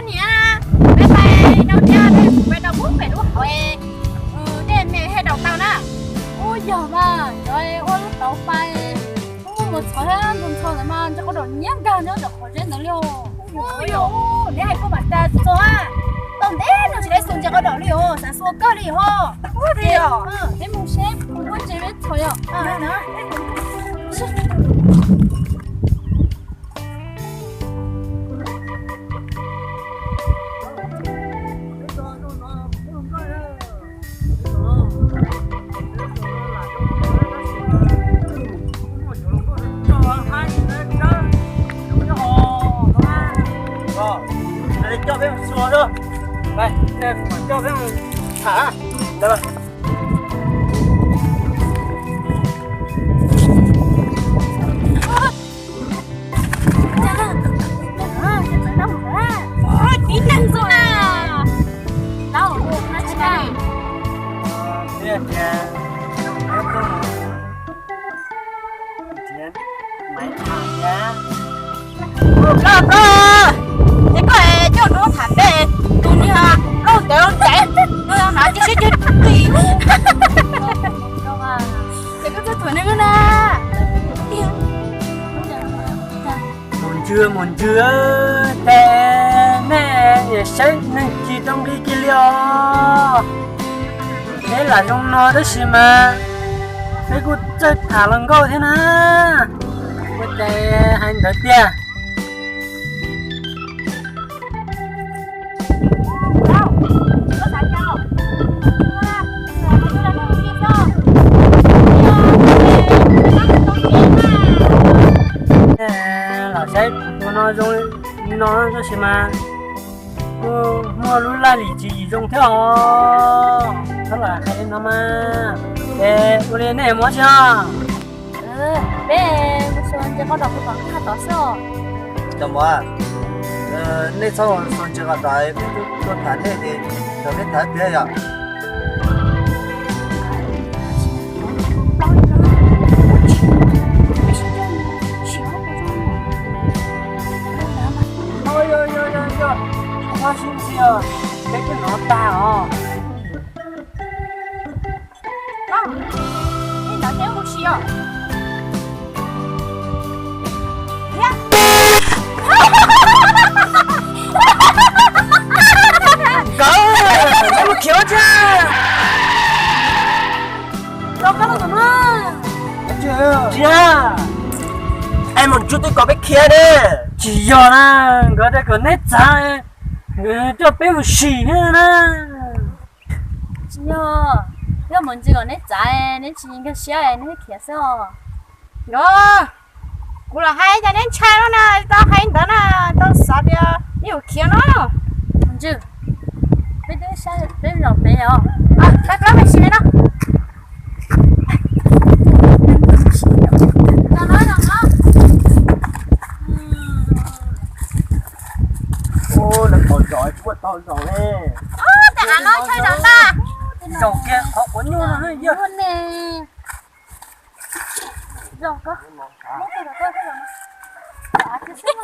Niam, peb pais rau tiag, peb kuv pais rau kuv pem lub hauv, dej me thiaj daus tau na. Ub, yog mas, cov ua lub tauv pais, ub, mus txhov thiab ntxhov ntxhov ntawd mas ntse qau daum nyiab nkag nyob ntawm qhov zeb ntawd li os. Ub, yog, neb hais koj mam tas txog, tau ntev no tsis tau xuas ntse qau daum li os, xav xuas kawg li os. Ub, li os, peb mus seb kuv muaj ntses peb txhov yom. Coj peb mus xyuas, coj peb mus tham ntawd. Tib neeg xwb na. Tau, tsis tau. Maiv tham thiab. Plaub, plaub, ces koj coj nuav tham peb tus niag plaub ntawd ntxeev no, hnav cia siab cia qis. Ces koj txog thaum neeg na. Mus ntswg mus ntswg, ces nej saib neeg tsis tau nqi kiag li os. Peb lam zoo no tab sis mas peb kuj txawj tham hluas nkauj thiab na. Ua cas hais ntawd tiag? Lam saib tus no zoo li no tab sis mas kuj muaj lub laj lim tswv yim zoo thiab os. Txhob lam hais li no mas. Es ua li nej mus tsi os? Peb mus xyuas ntses qau dom puag tom kwj ha tod xwb os. Cov muam, nej txhob mus xyuas ntses qau dom, peb tuaj tham nej ces kom peb tham tiag yom. Yog, yog, yog, yog, peb twb hnov tag os. Ntawd peb mus si os. Nkawd, nkawd mus khiav tsa. Rau koj los no. Tsis, es mus ntsug twb kom peb khiav ne. Tsis yog na, nkawd tias kom neb txav, nkawd coj peb mus sim thiab na. Tsis yog, yog mus ntsug kom neb txav, neb tsis nkag siab neb khiav xwb os. Nkawd, kuv los hais cas neb ntshai no na, tau hais ntawd na, tau xav tias neb yuav khiav no. Ntsug, peb twb saib peb los pem os. Peb plaub peb sim no. Ua, lawv qhov zos tsis muaj tau zaus ne. Ub, tes av no ntshai zaum ntag. Zaum kiag qhov quav nyuj no yog ne. Zaum ko. Tsis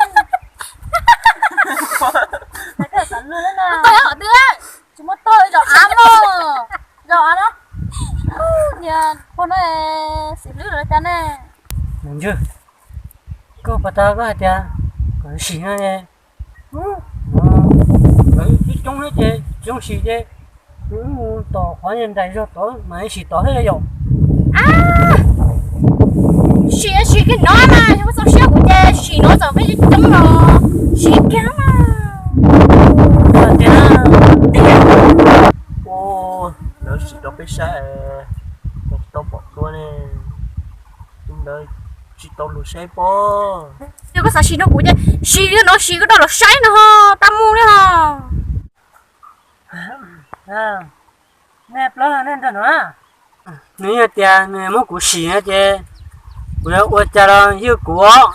muaj tau zaum av mog. Zaum av no. Niag pog no xim lwb lawm cas ne. Ntswg, koj puas tau koj hais tias kom sim no ne. Lawv coob coob thiab ces tsis zoo sim ces wb mus tom qhov nrais zog tod mas sim tod thiab yom. Sim sim kiag no mas yog koj txaus siab kuv ces sim no txawm peb coob los sim kiag mas. Ua, lawv sim rau peb saib, tsis tau pom dua ne. Ntawd tsis tau luag saib pob. Yog koj xav sim no kuv ces sim no, sim koj rau luag saib no ho, tau mus li ho. Nej plaub nej nrog no, nws yog tias nws muab kuv sim no ces kuv yuav ua cas los yog kuv os.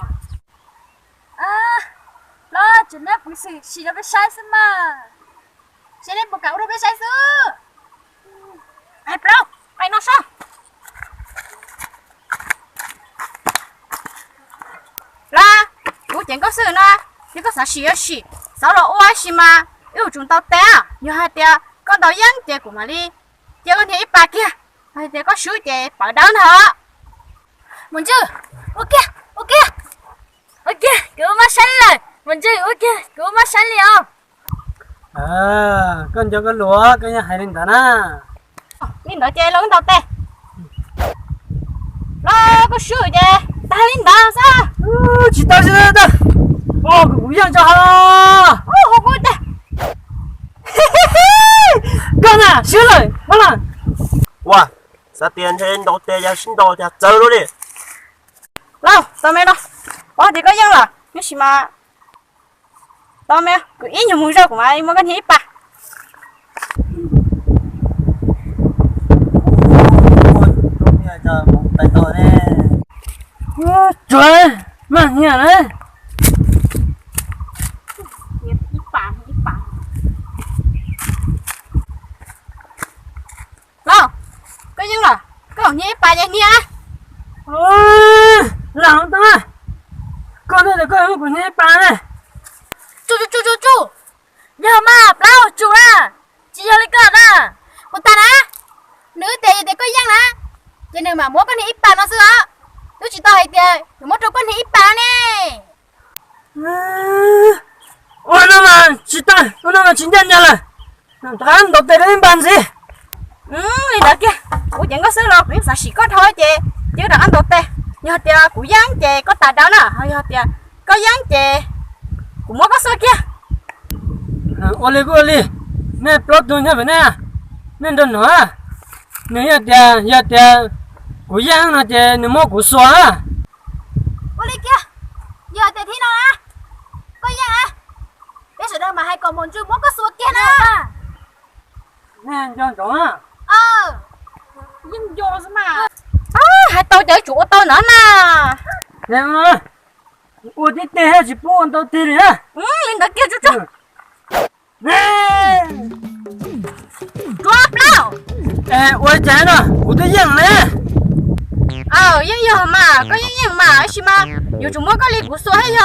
Plaub, tsis neb puv xwm sim rau peb saib xwb mas. Seb neb puas kam ua rau peb saib xwb. Hais plaub, pais no seb. Plaub, kuv ceev koj xwb no, yog koj xav sim yuav sim, txhob los ua tab sis mas wb yuav tsum ntaus tes. Yog hais tias koj ntaus yeej ces kuv mam li cia koj niag ib pas kiag, hais tias koj swb ces pawv dawb ntag. Maum Ntswg, ua kiag, ua kiag, ua kiag, kuv ua maj saib li lawm. Maum Ntswg, ua kiag, kuv ua maj saib li os. Koj nco koj lus, koj yeej hais li ntawd na. Li ntawd ces los wb ntaus tes. Los koj swb ces tag li ntawd xwb. Tsis tau, tsis tau, tsis tau. Kuv yeej tso ha. Koj na swb lawm, ua na. Ua, xav tias ntshe ntaus tes yog sib ntaus tias txawv lawm li. Lauj, tau me no, paub tias koj yeej lawm, tab sis mas tau me, kuv ib nyuag mus zog kuv mam muab koj niag ib pas. Tsuav maj nyiam na. Lauj, koj yeej lawm, koj niag ib pas ces niag. Lam tau, koj twb tias koj yuav muab kuv niag ib pas ne. Tsum tsum tsum tsum tsum, yog mas plaub tsum na, tsis yog li koj na. Kuv tas na, nws tias yog tias koj yeej na, ces nws mam muab koj niag ib pas no xwb os. Twb tsis tau hais tias nws muab rau koj niag ib pas ne. Ua no mas tsis tau, ua no mas tsis ncaj ncees lawm. Rov qab ntaus tes rau ib npag ntxiv. Li ntawd kiag, kuv ceev koj xwb los kuv yeej xav sim koj dhau ces cia rov qab ntaus tes. Yog tias kuv yeej ces koj tas dawb na, ho yog tias koj yeej ces kuv muab koj xuas kiag. Ua li kuj ua li, nej plaub tug nyob pem nej, nej nrog nug. Nws yog tias, yog tias kuv yeej no ces nws muab kuv xuas. Ua li kiag, yog tias thib no na, koj yeej na, peb sawv daws mam hais kom Maum Ntswg muab koj xuas kiag na. Nco ntsoov na. Yeej nco xwb mas. Hais tau ces tsum ua tau ntawd na. Ua tib teg tsis pub ua ntau teg li na. Li ntawd kiag tsuj tsuag. Plaub. Ua cas no kuv twb yeej ne. Yeej yog mas, koj yeej yeej mas, tab sis mas yuav tsum muab koj li kuv xuas thiab yog.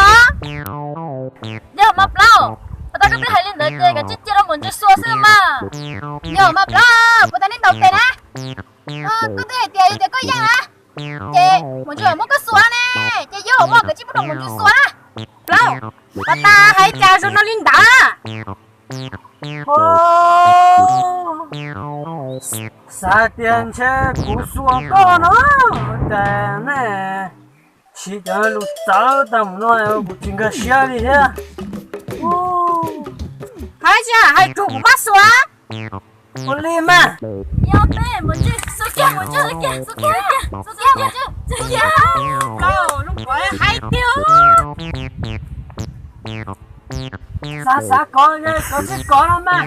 Yog mas plaub, puas tas koj twb hais li ntawd ces kav tsij cia rau Maum Ntswg xuas xwb mas. Yog mas plaub, puas tas nej ntaus tes na. Koj twb hais tias yog tias koj yeej na, ces Maum Ntswg muab koj xuas ne, ces yog mas kav tsij pub rau Maum Ntswg xuas na. Plaub, puas tas hais cas zoo no li ntawd. Xav tias ntshe kuv xuas koj no, cas nej siv cov lus txawv tag mus no kuv tsis nkag siab li thiab. Hais tsis hais tsuas kuv pab xuas. Ua li mas. Yog peb mus tsis xuas kiag, mus tsis xuas kiag, xuas kiag, xuas kiag, xuas kiag. Hais tiag. Xav xav kov, kov tsis kov no mas.